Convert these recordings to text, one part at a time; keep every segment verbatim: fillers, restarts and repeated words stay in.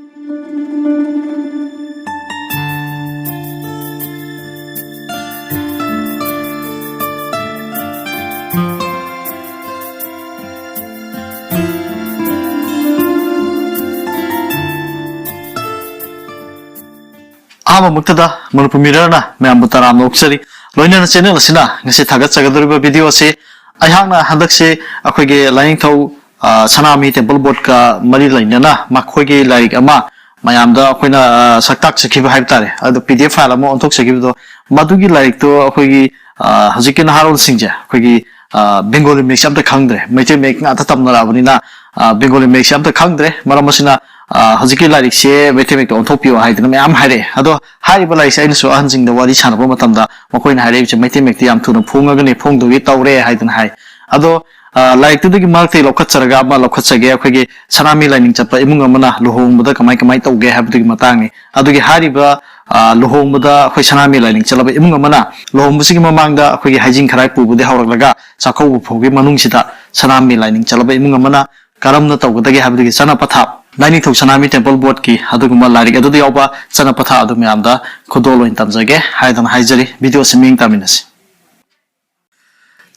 ꯑꯍꯥꯟꯕꯃꯛꯇꯗ ꯃꯅꯤꯄꯨꯔ ꯃꯤꯔꯔꯅ ꯃꯌꯥꯝꯕꯨ ꯇꯔꯥꯝꯅ ꯑꯣꯛꯆꯔꯤ꯫ ꯂꯣꯏꯅꯅ ꯆꯦꯅꯦꯜ ꯑꯁꯤꯅ ꯉꯁꯤ ꯊꯥꯒꯠꯆꯒꯗꯧꯔꯤꯕ ꯚꯤꯗꯤꯑꯣ ꯑꯁꯤ ꯑꯩꯍꯥꯛꯅ ꯍꯟꯗꯛꯁꯦ ꯑꯩꯈꯣꯏꯒꯤ ꯂꯥꯏꯅꯤꯡꯊꯧ, ꯑ, ꯁꯅꯥꯃꯍꯤ ꯇꯦꯝꯄꯜ ꯕꯣꯔꯗꯀ ꯃꯔꯤ ꯂꯩꯅꯅ ꯃꯈꯣꯏꯒꯤ ꯂꯥꯏꯔꯤꯛ ꯑꯃ ꯃꯌꯥꯝꯗ ꯑꯩꯈꯣꯏꯅ, ꯑ, ꯁꯛꯇꯥꯛꯆꯈꯤꯕ ꯍꯥꯏꯕ ꯇꯥꯔꯦ꯫ ꯑꯗꯣ ꯄꯤ ꯗꯤ ꯑꯦꯐ ꯐꯥꯏꯜ ꯑꯃ ꯑꯣꯟꯊꯣꯛꯆꯈꯤꯕꯗꯣ, ꯃꯗꯨꯒꯤ ꯂꯥꯏꯔꯤꯛꯇꯣ ꯑꯩꯈꯣꯏꯒꯤ, ꯑ, ꯍꯧꯖꯤꯛꯀꯤ ꯅꯍꯥꯔꯣꯜꯁꯤꯡꯁꯦ ꯑꯩꯈꯣꯏꯒꯤ, ꯑ, ꯕꯦꯡꯒꯣꯂꯤ ꯃꯌꯦꯛꯁꯦ ꯑꯝꯇ ꯈꯪꯗ꯭ꯔꯦ, ꯃꯩꯇꯩ ꯃꯌꯦꯛ ꯉꯥꯛꯇ ꯇꯝꯅꯔꯛꯑꯕꯅꯤꯅ, ꯑ, ꯕꯦꯡꯒꯣꯂꯤ ꯃꯌꯦꯛꯁꯦ ꯑꯝꯇ ꯈꯪꯗ꯭ꯔꯦ꯫ ꯃꯔꯝ ꯑꯁꯤꯅ, ꯑ, ꯍꯧꯖꯤꯛꯀꯤ ꯂꯥꯏꯔꯤꯛꯁꯦ ꯃꯩꯇꯩ ꯃꯌꯦꯛꯇ ꯑꯣꯟꯊꯣꯛꯄꯤꯌꯣ ꯍꯥꯏꯗꯅ ꯃꯌꯥꯝ ꯍꯥꯏꯔꯛꯑꯦ꯫ ꯑꯗꯣ ꯍꯥꯏꯔꯤꯕ ꯂꯥꯏꯔꯤꯛꯁꯦ ꯑꯩꯅꯁꯨ ꯑꯍꯟꯁꯤꯡꯗ ꯋꯥꯔꯤ ꯁꯥꯟꯅꯕ ꯃꯇꯝꯗ ꯃꯈꯣꯏꯅ ꯍꯥꯏꯔꯛꯏꯕꯁꯦ ꯃꯩꯇꯩ ꯃꯌꯦꯛꯇ ꯌꯥꯝ ꯊꯨꯅ ꯐꯣꯡꯉꯒꯅꯤ, ꯐꯣꯡꯗꯧꯔꯤ ꯇꯧꯔꯦ ꯍꯥꯏꯗꯅ ꯍꯥꯏ꯫ ꯑꯗꯣ, ꯑ, ꯂꯥꯏꯔꯤꯛꯇꯨꯗꯒꯤ ꯃꯔꯛꯇꯒꯤ ꯂꯧꯈꯠꯆꯔꯒ ꯑꯃ ꯂꯧꯈꯠꯆꯒꯦ꯫ ꯑꯩꯈꯣꯏꯒꯤ ꯁꯅꯥꯃꯍꯤ ꯂꯥꯏꯅꯤꯡ ꯆꯠꯄ ꯏꯃꯨꯡ ꯑꯃꯅ ꯂꯨꯍꯣꯡꯕꯗ ꯀꯃꯥꯏ ꯀꯃꯥꯏ ꯇꯧꯒꯦ ꯍꯥꯏꯕꯗꯨꯒꯤ ꯃꯇꯥꯡꯅꯤ꯫ ꯑꯗꯨꯒꯤ ꯍꯥꯏꯔꯤꯕ, ꯑ, ꯂꯨꯍꯣꯡꯕꯗ ꯑꯩꯈꯣꯏ ꯁꯅꯥꯃꯍꯤ ꯂꯥꯏꯅꯤꯡ ꯆꯠꯂꯕ ꯏꯃꯨꯡ ꯑꯃꯅ ꯂꯨꯍꯣꯡꯕꯁꯤꯒꯤ ꯃꯃꯥꯡꯗ ꯑꯩꯈꯣꯏꯒꯤ ꯍꯩꯖꯤꯡ ꯈꯔꯥꯏ ꯄꯨꯕꯗꯒꯤ ꯍꯧꯔꯛꯂꯒ ꯆꯥꯛꯀꯧꯕ ꯐꯥꯎꯒꯤ ꯃꯅꯨꯡꯁꯤꯗ ꯁꯅꯥꯃꯍꯤ ꯂꯥꯏꯅꯤꯡ ꯆꯠꯂꯕ ꯏꯃꯨꯡ ꯑꯃꯅ ꯀꯔꯝꯅ ꯇꯧꯒꯗꯒꯦ ꯍꯥꯏꯕꯗꯨꯒꯤ ꯆꯠꯅ ꯄꯊꯥꯞ, ꯂꯥꯏꯅꯤꯡꯊꯧ ꯁꯅꯥꯃꯍꯤ ꯇꯦꯝꯄꯜ ꯕꯣꯔꯗꯀꯤ ꯑꯗꯨꯒꯨꯝꯕ ꯂꯥꯏꯔꯤꯛ ꯑꯗꯨꯗ ꯌꯥꯎꯕ ꯆꯠꯅ ꯄꯊꯥꯞ ꯑꯗꯨ ꯃꯌꯥꯝꯗ ꯈꯨꯗꯣꯜ ꯑꯣꯏꯅ ꯇꯝꯖꯒꯦ ꯍꯥꯏꯗꯅ ꯍꯥꯏꯖꯔꯤ꯫ ꯚꯤꯗꯤꯑꯣꯁꯤ ꯃꯤꯠꯌꯦꯡ ꯇꯥꯃꯤꯟꯅꯁꯤ꯫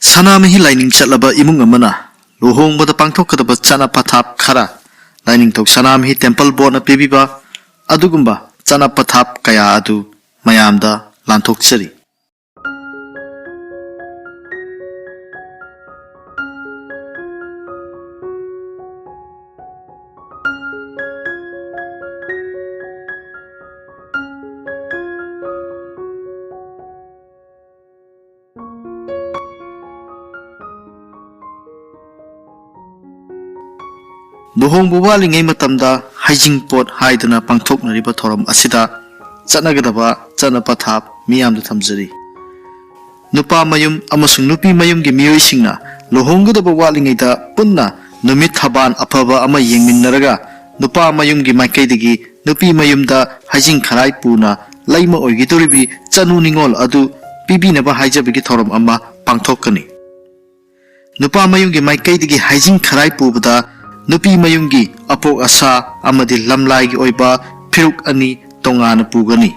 ꯁꯅꯥꯃꯍꯤ ꯂꯥꯏꯅꯤꯡ ꯆꯠꯂꯕ ꯏꯃꯨꯡ ꯑꯃꯅ ꯂꯨꯍꯣꯡꯕꯗ ꯄꯥꯡꯊꯣꯛꯀꯗꯕ ꯆꯠꯅ ꯄꯊꯥꯞ ꯈꯔ ꯂꯥꯏꯅꯤꯡꯊꯧ ꯁꯅꯥꯃꯍꯤ ꯇꯦꯝꯄꯜ ꯕꯣꯔꯗꯅ ꯄꯤꯕꯤꯕ ꯑꯗꯨꯒꯨꯝꯕ ꯆꯠꯅ ꯄꯊꯥꯞ ꯀꯌꯥ ꯑꯗꯨ ꯃꯌꯥꯝꯗ ꯂꯥꯟꯊꯣꯛꯆꯔꯤ꯫ ꯂꯨꯍꯣꯡꯕ ꯋꯥꯠꯂꯤꯉꯩ ꯃꯇꯝꯗ ꯍꯩꯖꯤꯡꯄꯣꯠ ꯍꯥꯏꯗꯨꯅ ꯄꯥꯡꯊꯣꯛꯅꯔꯤꯕ ꯊꯧꯔꯝ ꯑꯁꯤꯗ ꯆꯠꯅꯒꯗꯕ ꯆꯠꯅ ꯄꯊꯥꯞ ꯃꯤꯌꯥꯝꯗ ꯊꯝꯖꯔꯤ꯫ ꯅꯨꯄꯥ ꯃꯌꯨꯝ ꯑꯃꯁꯨꯡ ꯅꯨꯄꯤ ꯃꯌꯨꯝꯒꯤ ꯃꯤꯑꯣꯏꯁꯤꯡꯅ ꯂꯨꯍꯣꯡꯒꯗꯕ ꯋꯥꯠꯂꯤꯉꯩꯗ ꯄꯨꯟꯅ ꯅꯨꯃꯤꯠ ꯊꯕꯥꯟ ꯑꯐꯕ ꯑꯃ ꯌꯦꯡꯃꯤꯟꯅꯔꯒ ꯅꯨꯄꯥ ꯃꯌꯨꯝꯒꯤ ꯃꯥꯏꯀꯩꯗꯒꯤ ꯅꯨꯄꯤ ꯃꯌꯨꯝꯗ ꯍꯩꯖꯤꯡ ꯈꯔꯥꯏ ꯄꯨꯅ ꯂꯩꯃ ꯑꯣꯏꯒꯗꯧꯔꯤꯕꯤ ꯆꯅꯨ ꯅꯤꯉꯣꯜ ꯑꯗꯨ ꯄꯤꯕꯤꯅꯕ ꯍꯥꯏꯖꯕꯒꯤ ꯊꯧꯔꯝ ꯑꯃ ꯄꯥꯡꯊꯣꯛꯀꯅꯤ꯫ ꯅꯨꯄꯥ ꯃꯌꯨꯝꯒꯤ ꯃꯥꯏꯀꯩꯗꯒꯤ ꯍꯩꯖꯤꯡ ꯈꯔꯥꯏ ꯄꯨꯕꯗ ꯅꯨꯄꯤ ꯃꯌꯨꯝꯒꯤ ꯑꯄꯣꯛ ꯑꯁꯥ ꯑꯃꯗꯤ ꯂꯝꯂꯥꯏꯒꯤ ꯑꯣꯏꯕ ꯐꯤꯔꯨꯛ ꯑꯅꯤ ꯇꯣꯉꯥꯟꯅ ꯄꯨꯒꯅꯤ꯫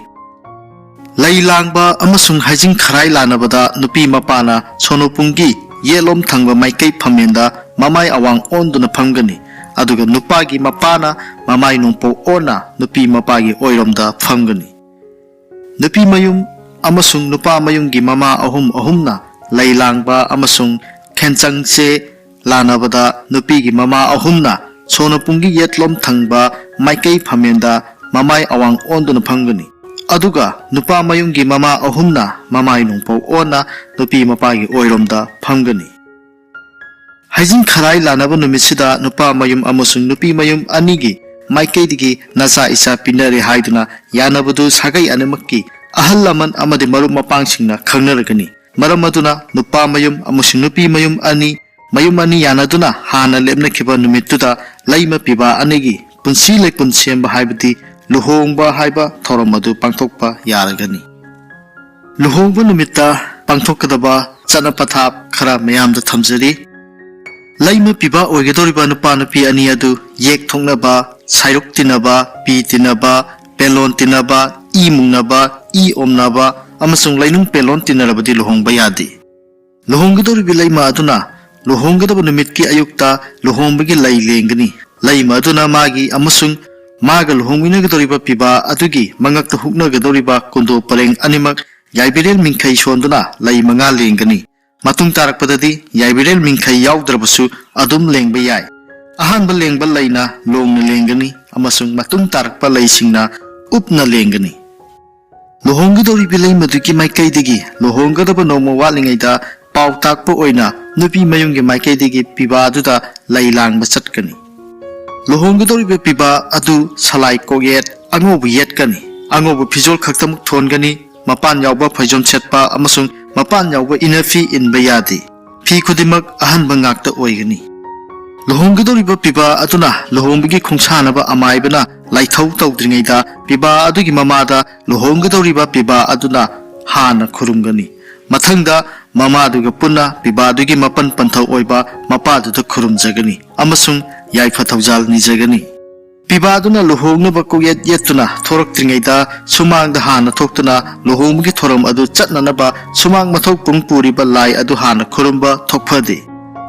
ꯂꯩ ꯂꯥꯡꯕ ꯑꯃꯁꯨꯡ ꯍꯩꯖꯤꯡ ꯈꯔꯥꯏ ꯂꯥꯟꯅꯕꯗ ꯅꯨꯄꯤ ꯃꯄꯥꯅ ꯁꯣꯅꯣꯄꯨꯡꯒꯤ ꯌꯦꯠꯂꯣꯝ ꯊꯪꯕ ꯃꯥꯏꯀꯩ ꯐꯝꯃꯦꯟꯗ ꯃꯃꯥꯏ ꯑꯋꯥꯡ ꯑꯣꯟꯗꯨꯅ ꯐꯝꯒꯅꯤ, ꯑꯗꯨꯒ ꯅꯨꯄꯥꯒꯤ ꯃꯄꯥꯅ ꯃꯃꯥꯏ ꯅꯣꯡꯄꯣꯛ ꯑꯣꯟꯅ ꯅꯨꯄꯤ ꯃꯄꯥꯒꯤ ꯑꯣꯏꯔꯣꯝꯗ ꯐꯝꯒꯅꯤ꯫ ꯅꯨꯄꯤ ꯃꯌꯨꯝ ꯑꯃꯁꯨꯡ ꯅꯨꯄꯥ ꯃꯌꯨꯝꯒꯤ ꯃꯃꯥ ꯑꯍꯨꯝ ꯑꯍꯨꯝꯅ ꯂꯩ ꯂꯥꯡꯕ ꯑꯃꯁꯨꯡ ꯈꯦꯟꯆꯪꯁꯦ ꯂꯥꯟꯅꯕꯗ ꯅꯨꯄꯤꯒꯤ ꯃꯃꯥ ꯑꯍꯨꯝꯅ ꯁꯣꯅꯄꯨꯡꯒꯤ ꯌꯦꯠꯂꯣꯝ ꯊꯪꯕ ꯃꯥꯏꯀꯩ ꯐꯝꯃꯦꯟꯗ ꯃꯃꯥꯏ ꯑꯋꯥꯡ ꯑꯣꯟꯗꯨꯅ ꯐꯝꯒꯅꯤ, ꯑꯗꯨꯒ ꯅꯨꯄꯥ ꯃꯌꯨꯝꯒꯤ ꯃꯃꯥ ꯑꯍꯨꯝꯅ ꯃꯃꯥꯏ ꯅꯣꯡꯄꯣꯛ ꯑꯣꯟꯅ ꯅꯨꯄꯤ ꯃꯄꯥꯒꯤ ꯑꯣꯏꯔꯣꯝꯗ ꯐꯝꯒꯅꯤ꯫ ꯍꯩꯖꯤꯡ ꯈꯔꯥꯏ ꯂꯥꯟꯅꯕ ꯅꯨꯃꯤꯠꯁꯤꯗ ꯅꯨꯄꯥ ꯃꯌꯨꯝ ꯑꯃꯁꯨꯡ ꯅꯨꯄꯤ ꯃꯌꯨꯝ ꯑꯅꯤꯒꯤ ꯃꯥꯏꯀꯩꯗꯒꯤ ꯅꯆꯥ ꯏꯆꯥ ꯄꯤꯅꯔꯦ ꯍꯥꯏꯗꯨꯅ ꯌꯥꯅꯕꯗꯨ ꯁꯥꯒꯩ ꯑꯅꯤꯃꯛꯀꯤ ꯑꯍꯜ ꯂꯃꯟ ꯑꯃꯗꯤ ꯃꯔꯨꯞ ꯃꯄꯥꯡꯁꯤꯡꯅ ꯈꯪꯅꯔꯒꯅꯤ꯫ ꯃꯔꯝ ꯑꯗꯨꯅ ꯅꯨꯄꯥ ꯃꯌꯨꯝ ꯑꯃꯁꯨꯡ ꯅꯨꯄꯤ ꯃꯌꯨꯝ ꯑꯅꯤ, ꯃꯌꯨꯝ ꯑꯅꯤ ꯌꯥꯅꯗꯨꯅ ꯍꯥꯟꯅ ꯂꯦꯞꯅꯈꯤꯕ ꯅꯨꯃꯤꯠꯇꯨꯗ ꯂꯩꯃ ꯄꯤꯕ ꯑꯅꯤꯒꯤ ꯄꯨꯟꯁꯤ ꯂꯩꯄꯨꯟ ꯁꯦꯝꯕ ꯍꯥꯏꯕꯗꯤ ꯂꯨꯍꯣꯡꯕ ꯍꯥꯏꯕ ꯊꯧꯔꯝ ꯑꯗꯨ ꯄꯥꯡꯊꯣꯛꯄ ꯌꯥꯔꯒꯅꯤ꯫ ꯂꯨꯍꯣꯡꯕ ꯅꯨꯃꯤꯠꯇ ꯄꯥꯡꯊꯣꯛꯀꯗꯕ ꯆꯠꯅ ꯄꯊꯥꯞ ꯈꯔ ꯃꯌꯥꯝꯗ ꯊꯝꯖꯔꯤ꯫ ꯂꯩꯃ ꯄꯤꯕ ꯑꯣꯏꯒꯗꯧꯔꯤꯕ ꯅꯨꯄꯥ ꯅꯨꯄꯤ ꯑꯅꯤ ꯑꯗꯨ ꯌꯦꯛ ꯊꯣꯛꯅꯕ, ꯁꯥꯏꯔꯨꯛ ꯇꯤꯟꯅꯕ, ꯄꯤ ꯇꯤꯟꯅꯕ, ꯄꯦꯂꯣꯟ ꯇꯤꯟꯅꯕ, ꯏ ꯃꯨꯡꯅꯕ, ꯏ ꯑꯣꯝꯅꯕ ꯑꯃꯁꯨꯡ ꯂꯩꯅꯨꯡ ꯄꯦꯂꯣꯟ ꯇꯤꯟꯅꯔꯕꯗꯤ ꯂꯨꯍꯣꯡꯕ ꯌꯥꯗꯦ꯫ ꯂꯨꯍꯣꯡꯒꯗꯧꯔꯤꯕ ꯂꯩꯃ ꯑꯗꯨꯅ ꯂꯨꯍꯣꯡꯒꯗꯕ ꯅꯨꯃꯤꯠꯀꯤ ꯑꯌꯨꯛꯇ ꯂꯨꯍꯣꯡꯕꯒꯤ ꯂꯩ ꯂꯦꯡꯒꯅꯤ꯫ ꯂꯩꯃ ꯑꯗꯨꯅ ꯃꯥꯒꯤ ꯑꯃꯁꯨꯡ ꯃꯥꯒ ꯂꯨꯍꯣꯡꯃꯤꯟꯅꯒꯗꯧꯔꯤꯕ ꯄꯤꯕꯥ ꯑꯗꯨꯒꯤ ꯃꯉꯛꯇ ꯍꯨꯛꯅꯒꯗꯧꯔꯤꯕ ꯀꯨꯟꯗꯣ ꯄꯔꯦꯡ ꯑꯅꯤꯃꯛ ꯌꯥꯏꯕꯤꯔꯦꯜ ꯃꯤꯡꯈꯩ ꯁꯣꯟꯗꯨꯅ ꯂꯩ ꯃꯉꯥ ꯂꯦꯡꯒꯅꯤ꯫ ꯃꯇꯨꯡ ꯇꯥꯔꯛꯄꯗꯗꯤ ꯌꯥꯏꯕꯤꯔꯦꯜ ꯃꯤꯡꯈꯩ ꯌꯥꯎꯗ꯭ꯔꯕꯁꯨ ꯑꯗꯨꯝ ꯂꯦꯡꯕ ꯌꯥꯏ꯫ ꯑꯍꯥꯟꯕ ꯂꯦꯡꯕ ꯂꯩꯅ ꯂꯣꯡꯅ ꯂꯦꯡꯒꯅꯤ ꯑꯃꯁꯨꯡ ꯃꯇꯨꯡ ꯇꯥꯔꯛꯄ ꯂꯩꯁꯤꯡꯅ ꯎꯞꯅ ꯂꯦꯡꯒꯅꯤ꯫ ꯂꯨꯍꯣꯡꯒꯗꯧꯔꯤꯕ ꯂꯩꯃꯗꯨꯒꯤ ꯃꯥꯏꯀꯩꯗꯒꯤ ꯂꯨꯍꯣꯡꯒꯗꯕ ꯅꯣꯡꯃ ꯋꯥꯠꯂꯤꯉꯩꯗ ꯄꯥꯎ ꯇꯥꯛꯄ ꯑꯣꯏꯅ ꯅꯨꯄꯤ ꯃꯌꯨꯝꯒꯤ ꯃꯥꯏꯀꯩꯗꯒꯤ ꯄꯤꯕꯥꯗꯨꯗ ꯂꯩ ꯂꯥꯡꯕ ꯆꯠꯀꯅꯤ꯫ ꯂꯨꯍꯣꯡꯒꯗꯧꯔꯤꯕ ꯄꯤꯕꯥ ꯑꯗꯨ ꯁꯂꯥꯏ ꯀꯣꯛꯌꯦꯠ ꯑꯉꯧꯕ ꯌꯦꯠꯀꯅꯤ꯫ ꯑꯉꯧꯕ ꯐꯤꯖꯣꯜ ꯈꯛꯇꯃꯛ ꯊꯣꯟꯒꯅꯤ꯫ ꯃꯄꯥꯟ ꯌꯥꯎꯕ ꯐꯩꯖꯣꯝ ꯁꯦꯠꯄ ꯑꯃꯁꯨꯡ ꯃꯄꯥꯟ ꯌꯥꯎꯕ ꯏꯅꯐꯤ ꯏꯟꯕ ꯌꯥꯗꯦ꯫ ꯐꯤ ꯈꯨꯗꯤꯡꯃꯛ ꯑꯍꯟꯕ ꯉꯥꯛꯇ ꯑꯣꯏꯒꯅꯤ꯫ ꯂꯨꯍꯣꯡꯒꯗꯧꯔꯤꯕ ꯄꯤꯕꯥ ꯑꯗꯨꯅ ꯂꯨꯍꯣꯡꯕꯒꯤ ꯈꯣꯡꯁꯥꯟꯅꯕ ꯑꯃꯥꯏꯕꯅ ꯂꯥꯏꯊꯧ ꯇꯧꯗ꯭ꯔꯤꯉꯩꯗ ꯄꯤꯕꯥ ꯑꯗꯨꯒꯤ ꯃꯃꯥꯗ ꯂꯨꯍꯣꯡꯒꯗꯧꯔꯤꯕ ꯄꯤꯕꯥ ꯑꯗꯨꯅ ꯍꯥꯟꯅ ꯈꯨꯔꯨꯝꯒꯅꯤ꯫ ꯃꯊꯪꯗ ꯃꯃꯥꯗꯨꯒ ꯄꯨꯟꯅ ꯄꯤꯕꯥꯗꯨꯒꯤ ꯃꯄꯟ ꯄꯟꯊꯧ ꯑꯣꯏꯕ ꯃꯄꯥꯗꯨꯗ ꯈꯨꯔꯨꯝꯖꯒꯅꯤ ꯑꯃꯁꯨꯡ ꯌꯥꯏꯐ ꯊꯧꯖꯥꯜ ꯅꯤꯖꯒꯅꯤ꯫ ꯄꯤꯕꯥꯗꯨꯅ ꯂꯨꯍꯣꯡꯅꯕ ꯀꯣꯛꯌꯦꯠ ꯌꯦꯠꯇꯨꯅ ꯊꯣꯔꯛꯇ꯭ꯔꯤꯉꯩꯗ ꯁꯨꯃꯥꯡꯗ ꯍꯥꯟꯅ ꯊꯣꯛꯇꯨꯅ ꯂꯨꯍꯣꯡꯕꯒꯤ ꯊꯧꯔꯝ ꯑꯗꯨ ꯆꯠꯅꯅꯕ ꯁꯨꯃꯥꯡ ꯃꯊꯧ ꯄꯨꯡ ꯄꯨꯔꯤꯕ ꯂꯥꯏ ꯑꯗꯨ ꯍꯥꯟꯅ ꯈꯨꯔꯨꯝꯕ ꯊꯣꯛꯐꯗꯦ꯫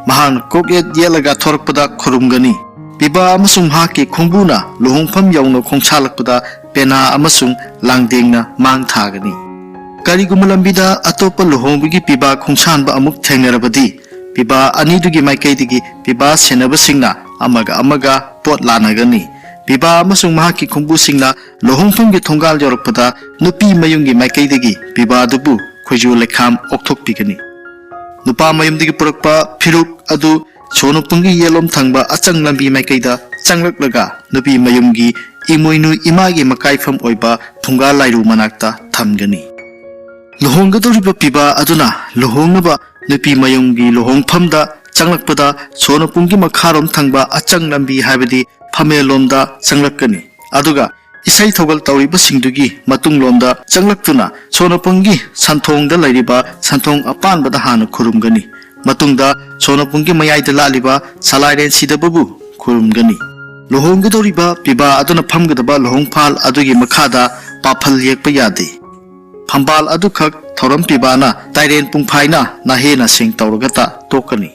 ꯃꯍꯥꯛꯅ ꯀꯣꯛꯌꯦꯠ ꯌꯦꯠꯂꯒ ꯊꯣꯔꯛꯄꯗ ꯈꯨꯔꯨꯝꯒꯅꯤ꯫ ꯄꯤꯕꯥ ꯑꯃꯁꯨꯡ ꯃꯍꯥꯛꯀꯤ ꯈꯣꯡꯕꯨꯅ ꯂꯨꯍꯣꯡꯐꯝ ꯌꯧꯅ ꯈꯣꯡꯁꯥꯜꯂꯛꯄꯗ ꯄꯦꯅꯥ ꯑꯃꯁꯨꯡ ꯂꯥꯡꯗꯦꯡꯅ ꯃꯥꯡ ꯊꯥꯒꯅꯤ꯫ ꯀꯔꯤꯒꯨꯝꯕ ꯂꯝꯕꯤꯗ ꯑꯇꯣꯞꯄ ꯂꯨꯍꯣꯡꯕꯒꯤ ꯄꯤꯕꯥ ꯈꯣꯡꯁꯥꯟꯕ ꯑꯃꯨꯛ ꯊꯦꯡꯅꯔꯕꯗꯤ, ꯄꯤꯕꯥ ꯑꯅꯤꯗꯨꯒꯤ ꯃꯥꯏꯀꯩꯗꯒꯤ ꯄꯤꯕꯥ ꯁꯦꯟꯅꯕꯁꯤꯡꯅ ꯑꯃꯒ ꯑꯃꯒ ꯄꯣꯠ ꯂꯥꯟꯅꯒꯅꯤ꯫ ꯄꯤꯕꯥ ꯑꯃꯁꯨꯡ ꯃꯍꯥꯛꯀꯤ ꯈꯣꯡꯕꯨꯁꯤꯡꯅ ꯂꯨꯍꯣꯡꯐꯝꯒꯤ ꯊꯣꯡꯒꯥꯜ ꯌꯧꯔꯛꯄꯗ ꯅꯨꯄꯤ ꯃꯌꯨꯝꯒꯤ ꯃꯥꯏꯀꯩꯗꯒꯤ ꯄꯤꯕꯥ ꯑꯗꯨꯕꯨ ꯈꯣꯏꯖꯨ ꯂꯩꯈꯥꯝ ꯑꯣꯛꯊꯣꯛꯄꯤꯒꯅꯤ꯫ ꯅꯨꯄꯥ ꯃꯌꯨꯝꯗꯒꯤ ꯄꯨꯔꯛꯄ ꯐꯤꯔꯨꯛ ꯑꯗꯨ ꯁꯣꯅꯨꯄꯨꯡꯒꯤ ꯌꯦꯠꯂꯣꯝ ꯊꯪꯕ ꯑꯆꯪ ꯂꯝꯕꯤ ꯃꯥꯏꯀꯩꯗ ꯆꯪꯂꯛꯂꯒ ꯅꯨꯄꯤ ꯃꯌꯨꯝꯒꯤ ꯏꯃꯣꯏꯅꯨ ꯏꯃꯥꯒꯤ ꯃꯀꯥꯏꯐꯝ ꯑꯣꯏꯕ ꯐꯨꯡꯒꯥ ꯂꯥꯏꯔꯨ ꯃꯅꯥꯛꯇ ꯊꯝꯒꯅꯤ꯫ ꯂꯨꯍꯣꯡꯒꯗꯧꯔꯤꯕ ꯄꯤꯕꯥ ꯑꯗꯨꯅ ꯂꯨꯍꯣꯡꯅꯕ ꯅꯨꯄꯤ ꯃꯌꯨꯝꯒꯤ ꯂꯨꯍꯣꯡꯐꯝꯗ ꯆꯪꯂꯛꯄꯗ ꯁꯣꯅꯨꯄꯨꯡꯒꯤ ꯃꯈꯥꯔꯣꯝ ꯊꯪꯕ ꯑꯆꯪ ꯂꯝꯕꯤ, ꯍꯥꯏꯕꯗꯤ ꯐꯝꯃꯦꯜꯂꯣꯝꯗ ꯆꯪꯂꯛꯀꯅꯤ꯫ ꯑꯗꯨꯒ ꯏꯁꯩ ꯊꯧꯒꯜ ꯇꯧꯔꯤꯕꯁꯤꯡꯗꯨꯒꯤ ꯃꯇꯨꯡꯂꯣꯝꯗ ꯆꯪꯂꯛꯇꯨꯅ ꯁꯣꯅꯄꯨꯡꯒꯤ ꯁꯟꯊꯣꯡꯗ ꯂꯩꯔꯤꯕ ꯁꯟꯊꯣꯡ ꯑꯄꯥꯟꯕꯗ ꯍꯥꯟꯅ ꯈꯨꯔꯨꯝꯒꯅꯤ꯫ ꯃꯇꯨꯡꯗ ꯁꯣꯅꯄꯨꯡꯒꯤ ꯃꯌꯥꯏꯗ ꯂꯥꯠꯂꯤꯕ ꯁꯂꯥꯏꯔꯦꯟ ꯁꯤꯗꯕꯕꯨ ꯈꯨꯔꯨꯝꯒꯅꯤ꯫ ꯂꯨꯍꯣꯡꯒꯗꯧꯔꯤꯕ ꯄꯤꯕꯥ ꯑꯗꯨꯅ ꯐꯝꯒꯗꯕ ꯂꯨꯍꯣꯡꯐꯥꯜ ꯑꯗꯨꯒꯤ ꯃꯈꯥꯗ ꯄꯥꯐꯜ ꯌꯦꯛꯄ ꯌꯥꯗꯦ꯫ ꯐꯝꯕꯥꯜ ꯑꯗꯨꯈꯛ ꯊꯧꯔꯝ ꯄꯤꯕꯥꯅ ꯇꯥꯏꯔꯦꯟ ꯄꯨꯡꯐꯥꯏꯅ ꯅꯥꯍꯦ ꯅꯥꯁꯦꯡ ꯇꯧꯔꯒꯇ ꯇꯣꯛꯀꯅꯤ꯫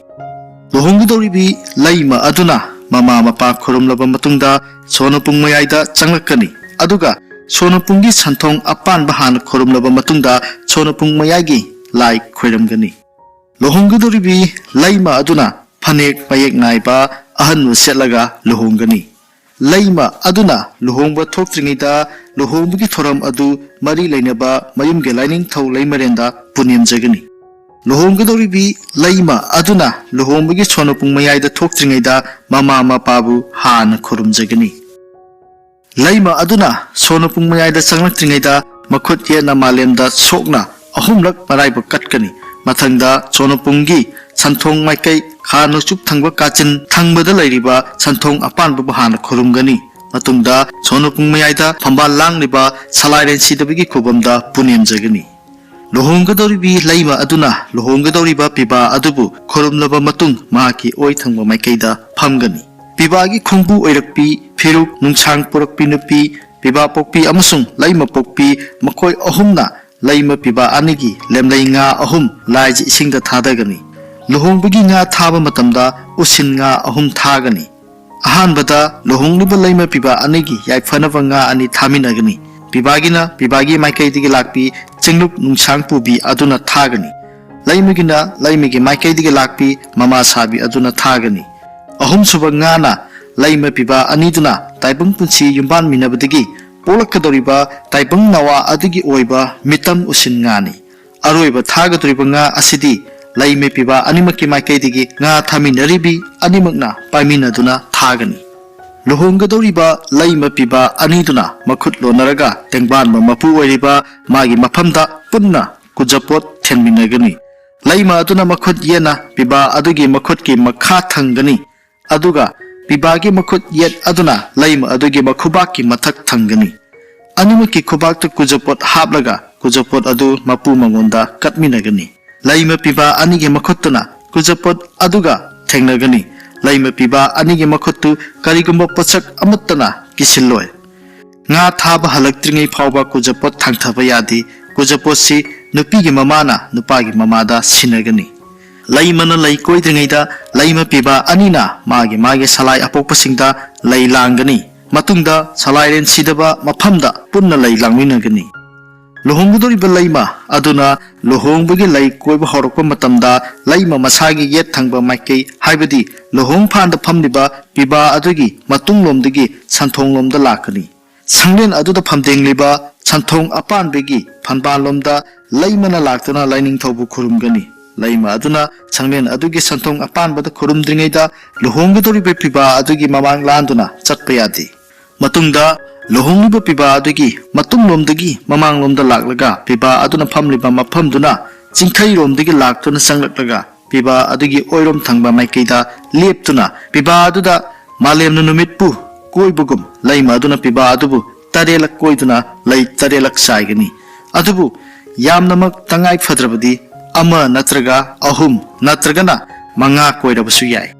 ꯂꯨꯍꯣꯡꯒꯗꯧꯔꯤꯕꯤ ꯂꯩꯃ ꯑꯗꯨꯅ ꯃꯃꯥ ꯃꯄꯥ ꯈꯨꯔꯨꯝꯂꯕ ꯃꯇꯨꯡꯗ ꯁꯣꯅꯄꯨꯡ ꯃꯌꯥꯏꯗ ꯆꯪꯂꯛꯀꯅꯤ꯫ ꯑꯗꯨꯒ ꯁꯣꯅꯄꯨꯡꯒꯤ ꯁꯟꯊꯣꯡ ꯑꯄꯥꯟꯕ ꯍꯥꯟꯅ ꯈꯨꯔꯨꯝꯂꯕ ꯃꯇꯨꯡꯗ ꯁꯣꯅꯄꯨꯡ ꯃꯌꯥꯏꯒꯤ ꯂꯥꯏ ꯈꯣꯏꯔꯝꯒꯅꯤ꯫ ꯂꯨꯍꯣꯡꯒꯗꯧꯔꯤꯕꯤ ꯂꯩꯃ ꯑꯗꯨꯅ ꯐꯅꯦꯛ ꯃꯌꯦꯛ ꯅꯥꯏꯕ ꯑꯍꯟꯕ ꯁꯦꯠꯂꯒ ꯂꯨꯍꯣꯡꯒꯅꯤ꯫ ꯂꯩꯃ ꯑꯗꯨꯅ ꯂꯨꯍꯣꯡꯕ ꯊꯣꯛꯇ꯭ꯔꯤꯉꯩꯗ ꯂꯨꯍꯣꯡꯕꯒꯤ ꯊꯧꯔꯝ ꯑꯗꯨ ꯃꯔꯤ ꯂꯩꯅꯕ ꯃꯌꯨꯝꯒꯤ ꯂꯥꯏꯅꯤꯡꯊꯧ ꯂꯩꯃꯔꯦꯟꯗ ꯄꯨꯅꯦꯝꯖꯒꯅꯤ꯫ ꯂꯨꯍꯣꯡꯒꯗꯧꯔꯤꯕꯤ ꯂꯩꯃ ꯑꯗꯨꯅ ꯂꯨꯍꯣꯡꯕꯒꯤ ꯁꯣꯅꯄꯨꯡ ꯃꯌꯥꯏꯗ ꯊꯣꯛꯇ꯭ꯔꯤꯉꯩꯗ ꯃꯃꯥ ꯃꯄꯥꯕꯨ ꯍꯥꯟꯅ ꯈꯨꯔꯨꯝꯖꯒꯅꯤ꯫ ꯂꯩꯃ ꯑꯗꯨꯅ ꯁꯣꯅꯄꯨꯡ ꯃꯌꯥꯏꯗ ꯆꯪꯂꯛꯇ꯭ꯔꯤꯉꯩꯗ ꯃꯈꯨꯠ ꯌꯦꯠꯅ ꯃꯥꯂꯦꯝꯗ ꯁꯣꯛꯅ ꯑꯍꯨꯝꯂꯛ ꯃꯔꯥꯏꯕꯛ ꯀꯠꯀꯅꯤ꯫ ꯃꯊꯪꯗ ꯁꯣꯅꯄꯨꯡꯒꯤ ꯁꯟꯊꯣꯡ ꯃꯥꯏꯀꯩ ꯈꯥ ꯅꯣꯡꯆꯨꯞ ꯊꯪꯕ ꯀꯥꯆꯤꯟ ꯊꯪꯕꯗ ꯂꯩꯔꯤꯕ ꯁꯟꯊꯣꯡ ꯑꯄꯥꯟꯕꯕꯨ ꯍꯥꯟꯅ ꯈꯨꯔꯨꯝꯒꯅꯤ꯫ ꯃꯇꯨꯡꯗ ꯁꯣꯅꯄꯨꯡ ꯃꯌꯥꯏꯗ ꯐꯝꯕꯥꯜ ꯂꯥꯡꯂꯤꯕ ꯁꯂꯥꯏꯔꯦꯟ ꯁꯤꯗꯕꯒꯤ ꯈꯨꯕꯝꯗ ꯄꯨꯅꯦꯝꯖꯒꯅꯤ꯫ ꯂꯨꯍꯣꯡꯒꯗꯧꯔꯤꯕꯤ ꯂꯩꯃ ꯑꯗꯨꯅ ꯂꯨꯍꯣꯡꯒꯗꯧꯔꯤꯕ ꯄꯤꯕꯥ ꯑꯗꯨꯕꯨ ꯈꯨꯔꯨꯝꯂꯕ ꯃꯇꯨꯡ ꯃꯍꯥꯛꯀꯤ ꯑꯣꯏ ꯊꯪꯕ ꯃꯥꯏꯀꯩꯗ ꯐꯝꯒꯅꯤ꯫ ꯄꯤꯕꯥꯒꯤ ꯈꯣꯡꯕꯨ ꯑꯣꯏꯔꯛꯄꯤ, ꯐꯤꯔꯨꯛ, ꯅꯨꯡꯁꯥꯡ ꯄꯨꯔꯛꯄꯤ ꯅꯨꯄꯤ, ꯄꯤꯕꯥ ꯄꯣꯛꯄꯤ ꯑꯃꯁꯨꯡ ꯂꯩꯃ ꯄꯣꯛꯄꯤ, ꯃꯈꯣꯏ ꯑꯍꯨꯝꯅ ꯂꯩꯃ ꯄꯤꯕꯥ ꯑꯅꯤꯒꯤ ꯂꯦꯝꯂꯩ ꯉꯥ ꯑꯍꯨꯝ ꯂꯥꯏꯁ ꯏꯁꯤꯡꯗ ꯊꯥꯗꯒꯅꯤ꯫ ꯂꯨꯍꯣꯡꯕꯒꯤ ꯉꯥ ꯊꯥꯕ ꯃꯇꯝꯗ ꯎꯁꯤꯟ ꯉꯥ ꯑꯍꯨꯝ ꯊꯥꯒꯅꯤ꯫ ꯑꯍꯥꯟꯕꯗ ꯂꯨꯍꯣꯡꯂꯤꯕ ꯂꯩꯃ ꯄꯤꯕꯥ ꯑꯅꯤꯒꯤ ꯌꯥꯏꯐꯅꯕ ꯉꯥ ꯑꯅꯤ ꯊꯥꯃꯤꯟꯅꯒꯅꯤ꯫ ꯄꯤꯕꯥꯒꯤꯅ ꯄꯤꯕꯥꯒꯤ ꯃꯥꯏꯀꯩꯗꯒꯤ ꯂꯥꯛꯄꯤ ꯆꯤꯡꯂꯨꯛ ꯅꯨꯡꯁꯥꯡ ꯄꯨꯕꯤ ꯑꯗꯨꯅ ꯊꯥꯒꯅꯤ꯫ ꯂꯩꯃꯒꯤꯅ ꯂꯩꯃꯒꯤ ꯃꯥꯏꯀꯩꯗꯒꯤ ꯂꯥꯛꯄꯤ ꯃꯃꯥ ꯁꯥꯕꯤ ꯑꯗꯨꯅ ꯊꯥꯒꯅꯤ꯫ ꯑꯍꯨꯝꯁꯨꯕ ꯉꯥꯅ ꯂꯩꯃ ꯄꯤꯕꯥ ꯑꯅꯤꯗꯨꯅ ꯇꯥꯏꯕꯪ ꯄꯨꯟꯁꯤ ꯌꯨꯝꯕꯥꯟꯃꯤꯟꯅꯕꯗꯒꯤ ꯄꯣꯛꯂꯛꯀꯗꯧꯔꯤꯕ ꯇꯥꯏꯕꯪ ꯅꯋꯥ ꯑꯗꯨꯒꯤ ꯑꯣꯏꯕ ꯃꯤꯇꯝ ꯎꯁꯤꯟ ꯉꯥꯅꯤ꯫ ꯑꯔꯣꯏꯕ ꯊꯥꯒꯗꯧꯔꯤꯕ ꯉꯥ ꯑꯁꯤꯗꯤ ꯂꯩꯃ ꯄꯤꯕꯥ ꯑꯅꯤꯃꯛꯀꯤ ꯃꯥꯏꯀꯩꯗꯒꯤ ꯉꯥ ꯊꯥꯃꯤꯟꯅꯔꯤꯕꯤ ꯑꯅꯤꯃꯛꯅ ꯄꯥꯏꯃꯤꯟꯅꯗꯨꯅ ꯊꯥꯒꯅꯤ꯫ ꯂꯨꯍꯣꯡꯒꯗꯧꯔꯤꯕ ꯂꯩꯃ ꯄꯤꯕꯥ ꯑꯅꯤꯗꯨꯅ ꯃꯈꯨꯠ ꯂꯣꯟꯅꯔꯒ ꯇꯦꯡꯕꯥꯟꯕ ꯃꯄꯨ ꯑꯣꯏꯔꯤꯕ ꯃꯥꯒꯤ ꯃꯐꯝꯗ ꯄꯨꯟꯅ ꯀꯨꯖꯄꯣꯠ ꯊꯦꯟꯃꯤꯟꯅꯒꯅꯤ꯫ ꯂꯩꯃ ꯑꯗꯨꯅ ꯃꯈꯨꯠ ꯌꯦꯠꯅ ꯄꯤꯕꯥ ꯑꯗꯨꯒꯤ ꯃꯈꯨꯠꯀꯤ ꯃꯈꯥ ꯊꯪꯒꯅꯤ, ꯑꯗꯨꯒ ꯄꯤꯕꯥꯒꯤ ꯃꯈꯨꯠ ꯌꯦꯠ ꯑꯗꯨꯅ ꯂꯩꯃ ꯑꯗꯨꯒꯤ ꯃꯈꯨꯕꯥꯛꯀꯤ ꯃꯊꯛ ꯊꯪꯒꯅꯤ꯫ ꯑꯅꯤꯃꯛꯀꯤ ꯈꯨꯕꯥꯛꯇ ꯀꯨꯖꯄꯣꯠ ꯍꯥꯞꯂꯒ ꯀꯨꯖꯄꯣꯠ ꯑꯗꯨ ꯃꯄꯨ ꯃꯉꯣꯟꯗ ꯀꯠꯃꯤꯟꯅꯒꯅꯤ꯫ ꯂꯩꯃ ꯄꯤꯕꯥ ꯑꯅꯤꯒꯤ ꯃꯈꯨꯠꯇꯨꯅ ꯀꯨꯖꯄꯣꯠ ꯑꯗꯨꯒ ꯊꯦꯡꯅꯒꯅꯤ꯫ ꯂꯩꯃ ꯄꯤꯕꯥ ꯑꯅꯤꯒꯤ ꯃꯈꯨꯠꯇꯨ ꯀꯔꯤꯒꯨꯝꯕ ꯄꯣꯠꯁꯛ ꯑꯃꯠꯇꯅ ꯀꯤꯁꯤꯜꯂꯣꯏ꯫ ꯉꯥ ꯊꯥꯕ ꯍꯜꯂꯛꯇ꯭ꯔꯤꯉꯩ ꯐꯥꯎꯕ ꯀꯨꯖꯄꯣꯠ ꯊꯥꯡꯊꯕ ꯌꯥꯗꯦ꯫ ꯀꯨꯖꯄꯣꯠꯁꯤ ꯅꯨꯄꯤꯒꯤ ꯃꯃꯥꯅ ꯅꯨꯄꯥꯒꯤ ꯃꯃꯥꯗ ꯁꯤꯟꯅꯒꯅꯤ꯫ ꯂꯩꯃꯅ ꯂꯩ ꯀꯣꯏꯗ꯭ꯔꯤꯉꯩꯗ ꯂꯩꯃ ꯄꯤꯕ ꯑꯅꯤꯅ ꯃꯥꯒꯤ ꯃꯥꯒꯤ ꯁꯂꯥꯏ ꯑꯄꯣꯛꯄꯁꯤꯡꯗ ꯂꯩ ꯂꯥꯡꯒꯅꯤ꯫ ꯃꯇꯨꯡꯗ ꯁꯂꯥꯏꯔꯦꯟ ꯁꯤꯗꯕ ꯃꯐꯝꯗ ꯄꯨꯟꯅ ꯂꯩ ꯂꯥꯡꯃꯤꯟꯅꯒꯅꯤ꯫ ꯂꯨꯍꯣꯡꯒꯗꯧꯔꯤꯕ ꯂꯩꯃ ꯑꯗꯨꯅ ꯂꯨꯍꯣꯡꯕꯒꯤ ꯂꯩ ꯀꯣꯏꯕ ꯍꯧꯔꯛꯄ ꯃꯇꯝꯗ ꯂꯩꯃ ꯃꯁꯥꯒꯤ ꯌꯦꯠ ꯊꯪꯕ ꯃꯥꯏꯀꯩ, ꯍꯥꯏꯕꯗꯤ ꯂꯨꯍꯣꯡ ꯐꯥꯟꯗ ꯐꯝꯂꯤꯕ ꯄꯤꯕꯥ ꯑꯗꯨꯒꯤ ꯃꯇꯨꯡꯂꯣꯝꯗꯒꯤ ꯁꯟꯊꯣꯡꯂꯣꯝꯗ ꯂꯥꯛꯀꯅꯤ꯫ ꯁꯪꯂꯦꯟ ꯑꯗꯨꯗ ꯐꯝꯗꯦꯡꯂꯤꯕ ꯁꯟꯊꯣꯡ ꯑꯄꯥꯟꯕꯒꯤ ꯐꯝꯕꯥꯜꯂꯣꯝꯗ ꯂꯩꯃꯅ ꯂꯥꯛꯇꯨꯅ ꯂꯥꯏꯅꯤꯡꯊꯧꯕꯨ ꯈꯨꯔꯨꯝꯒꯅꯤ꯫ ꯂꯩꯃ ꯑꯗꯨꯅ ꯁꯪꯂꯦꯟ ꯑꯗꯨꯒꯤ ꯁꯟꯊꯣꯡ ꯑꯄꯥꯟꯕꯗ ꯈꯨꯔꯨꯝꯗ꯭ꯔꯤꯉꯩꯗ ꯂꯨꯍꯣꯡꯒꯗꯧꯔꯤꯕ ꯄꯤꯕꯥ ꯑꯗꯨꯒꯤ ꯃꯃꯥꯡ ꯂꯥꯟꯗꯨꯅ ꯆꯠꯄ ꯌꯥꯗꯦ꯫ ꯃꯇꯨꯡꯗ ꯂꯨꯍꯣꯡꯂꯤꯕ ꯄꯤꯕꯥ ꯑꯗꯨꯒꯤ ꯃꯇꯨꯡꯂꯣꯝꯗꯒꯤ ꯃꯃꯥꯡꯂꯣꯝꯗ ꯂꯥꯛꯂꯒ ꯄꯤꯕꯥ ꯑꯗꯨꯅ ꯐꯝꯂꯤꯕ ꯃꯐꯝꯗꯨꯅ ꯆꯤꯡꯈꯩꯔꯣꯝꯗꯒꯤ ꯂꯥꯛꯇꯨꯅ ꯆꯪꯂꯛꯂꯒ ꯄꯤꯕꯥ ꯑꯗꯨꯒꯤ ꯑꯣꯏꯔꯣꯝ ꯊꯪꯕ ꯃꯥꯏꯀꯩꯗ ꯂꯦꯞꯇꯨꯅ ꯄꯤꯕꯥ ꯑꯗꯨꯗ ꯃꯥꯂꯦꯝꯅ ꯅꯨꯃꯤꯠꯄꯨ ꯀꯣꯏꯕꯒꯨꯝ ꯂꯩꯃ ꯑꯗꯨꯅ ꯄꯤꯕꯥ ꯑꯗꯨꯕꯨ ꯇꯔꯦꯠꯂꯛ ꯀꯣꯏꯗꯨꯅ ꯂꯩ ꯇꯔꯦꯠꯂꯛ ꯆꯥꯏꯒꯅꯤ꯫ ꯑꯗꯨꯕꯨ ꯌꯥꯝꯅꯃꯛ ꯇꯉꯥꯏ ꯐꯗ꯭ꯔꯕꯗꯤ ꯑꯃ ꯅꯠꯇ꯭ꯔꯒ ꯑꯍꯨꯝ ꯅꯠꯇ꯭ꯔꯒꯅ ꯃꯉꯥ ꯀꯣꯏꯔꯕꯁꯨ ꯌꯥꯏ꯫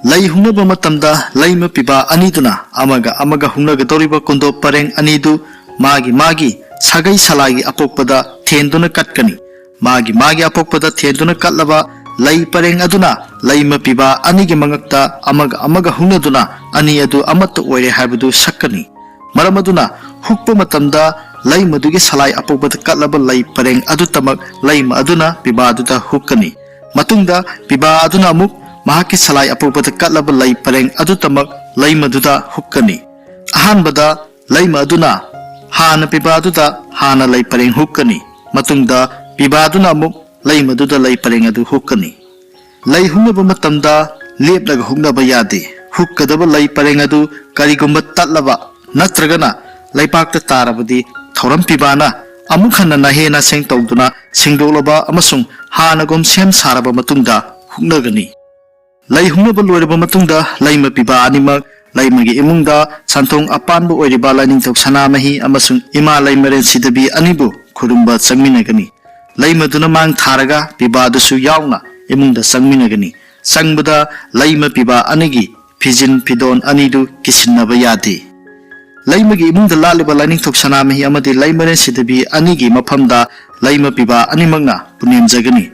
ꯂꯩ ꯍꯨꯝꯅꯕ ꯃꯇꯝꯗ ꯂꯩꯃ ꯄꯤꯕꯥ ꯑꯅꯤꯗꯨꯅ ꯑꯃꯒ ꯑꯃꯒ ꯍꯨꯝꯅꯒꯗꯧꯔꯤꯕ ꯀꯨꯟꯗꯣ ꯄꯔꯦꯡ ꯑꯅꯤꯗꯨ ꯃꯥꯒꯤ ꯃꯥꯒꯤ ꯁꯥꯒꯩ ꯁꯂꯥꯏꯒꯤ ꯑꯄꯣꯛꯄꯗ ꯊꯦꯟꯗꯨꯅ ꯀꯠꯀꯅꯤ꯫ ꯃꯥꯒꯤ ꯃꯥꯒꯤ ꯑꯄꯣꯛꯄꯗ ꯊꯦꯟꯗꯨꯅ ꯀꯠꯂꯕ ꯂꯩ ꯄꯔꯦꯡ ꯑꯗꯨꯅ ꯂꯩꯃ ꯄꯤꯕꯥ ꯑꯅꯤꯒꯤ ꯃꯉꯛꯇ ꯑꯃꯒ ꯑꯃꯒ ꯍꯨꯝꯅꯗꯨꯅ ꯑꯅꯤ ꯑꯗꯨ ꯑꯃꯠꯇ ꯑꯣꯏꯔꯦ ꯍꯥꯏꯕꯗꯨ ꯁꯛꯀꯅꯤ꯫ ꯃꯔꯝ ꯑꯗꯨꯅ ꯍꯨꯛꯄ ꯃꯇꯝꯗ ꯂꯩꯃꯗꯨꯒꯤ ꯁꯂꯥꯏ ꯑꯄꯣꯛꯄꯗ ꯀꯠꯂꯕ ꯂꯩ ꯄꯔꯦꯡ ꯑꯗꯨꯇꯃꯛ ꯂꯩꯃ ꯑꯗꯨꯅ ꯄꯤꯕꯥꯗꯨꯗ ꯍꯨꯛꯀꯅꯤ꯫ ꯃꯇꯨꯡꯗ ꯄꯤꯕꯥ ꯑꯗꯨꯅ ꯑꯃꯨꯛ ꯃꯍꯥꯛꯀꯤ ꯁꯂꯥꯏ ꯑꯄꯣꯛꯄꯗ ꯀꯠꯂꯕ ꯂꯩ ꯄꯔꯦꯡ ꯑꯗꯨꯇꯃꯛ ꯂꯩꯃꯗꯨꯗ ꯍꯨꯛꯀꯅꯤ꯫ ꯑꯍꯥꯟꯕꯗ ꯂꯩꯃ ꯑꯗꯨꯅ ꯍꯥꯟꯅ ꯄꯤꯕꯥꯗꯨꯗ ꯍꯥꯟꯅ ꯂꯩ ꯄꯔꯦꯡ ꯍꯨꯛꯀꯅꯤ꯫ ꯃꯇꯨꯡꯗ ꯄꯤꯕꯥꯗꯨꯅ ꯑꯃꯨꯛ ꯂꯩꯃꯗꯨꯗ ꯂꯩ ꯄꯔꯦꯡ ꯑꯗꯨ ꯍꯨꯛꯀꯅꯤ꯫ ꯂꯩ ꯍꯨꯛꯅꯕ ꯃꯇꯝꯗ ꯂꯦꯞꯂꯒ ꯍꯨꯛꯅꯕ ꯌꯥꯗꯦ꯫ ꯍꯨꯛꯀꯗꯕ ꯂꯩ ꯄꯔꯦꯡ ꯑꯗꯨ ꯀꯔꯤꯒꯨꯝꯕ ꯇꯠꯂꯕ ꯅꯠꯇ꯭ꯔꯒꯅ ꯂꯩꯄꯥꯛꯇ ꯇꯥꯔꯕꯗꯤ ꯊꯧꯔꯝ ꯄꯤꯕꯥꯅ ꯑꯃꯨꯛ ꯍꯟꯅ ꯅꯍꯦ ꯅꯁꯦꯡ ꯇꯧꯗꯨꯅ ꯁꯦꯡꯗꯣꯛꯂꯕ ꯑꯃꯁꯨꯡ ꯍꯥꯟꯅꯒꯨꯝ ꯁꯦꯝ ꯁꯥꯔꯕ ꯃꯇꯨꯡꯗ ꯍꯨꯛꯅꯒꯅꯤ꯫ ꯂꯩ ꯍꯨꯝꯅꯕ ꯂꯣꯏꯔꯕ ꯃꯇꯨꯡꯗ ꯂꯩꯃ ꯄꯤꯕꯥ ꯑꯅꯤꯃꯛ ꯂꯩꯃꯒꯤ ꯏꯃꯨꯡꯗ ꯁꯟꯊꯣꯡ ꯑꯄꯥꯟꯕ ꯑꯣꯏꯔꯤꯕ ꯂꯥꯏꯅꯤꯡꯊꯧ ꯁꯅꯥꯃꯍꯤ ꯑꯃꯁꯨꯡ ꯏꯃꯥ ꯂꯩꯃꯔꯦꯟ ꯁꯤꯗꯕꯤ ꯑꯅꯤꯕꯨ ꯈꯨꯔꯨꯝꯕ ꯆꯪꯃꯤꯟꯅꯒꯅꯤ꯫ ꯂꯩꯃꯗꯨꯅ ꯃꯥꯡ ꯊꯥꯔꯒ ꯄꯤꯕꯥꯗꯨꯁꯨ ꯌꯥꯎꯅ ꯏꯃꯨꯡꯗ ꯆꯪꯃꯤꯟꯅꯒꯅꯤ꯫ ꯆꯪꯕꯗ ꯂꯩꯃ ꯄꯤꯕꯥ ꯑꯅꯤꯒꯤ ꯐꯤꯖꯤꯟ ꯐꯤꯗꯣꯟ ꯑꯅꯤꯗꯨ ꯀꯤꯁꯤꯟꯅꯕ ꯌꯥꯗꯦ꯫ ꯂꯩꯃꯒꯤ ꯏꯃꯨꯡꯗ ꯂꯥꯠꯂꯤꯕ ꯂꯥꯏꯅꯤꯡꯊꯧ ꯁꯅꯥꯃꯍꯤ ꯑꯃꯗꯤ ꯂꯩꯃꯔꯦꯟ ꯁꯤꯗꯕꯤ ꯑꯅꯤꯒꯤ ꯃꯐꯝꯗ ꯂꯩꯃ ꯄꯤꯕꯥ ꯑꯅꯤꯃꯛꯅ ꯄꯨꯅꯦꯝꯖꯒꯅꯤ꯫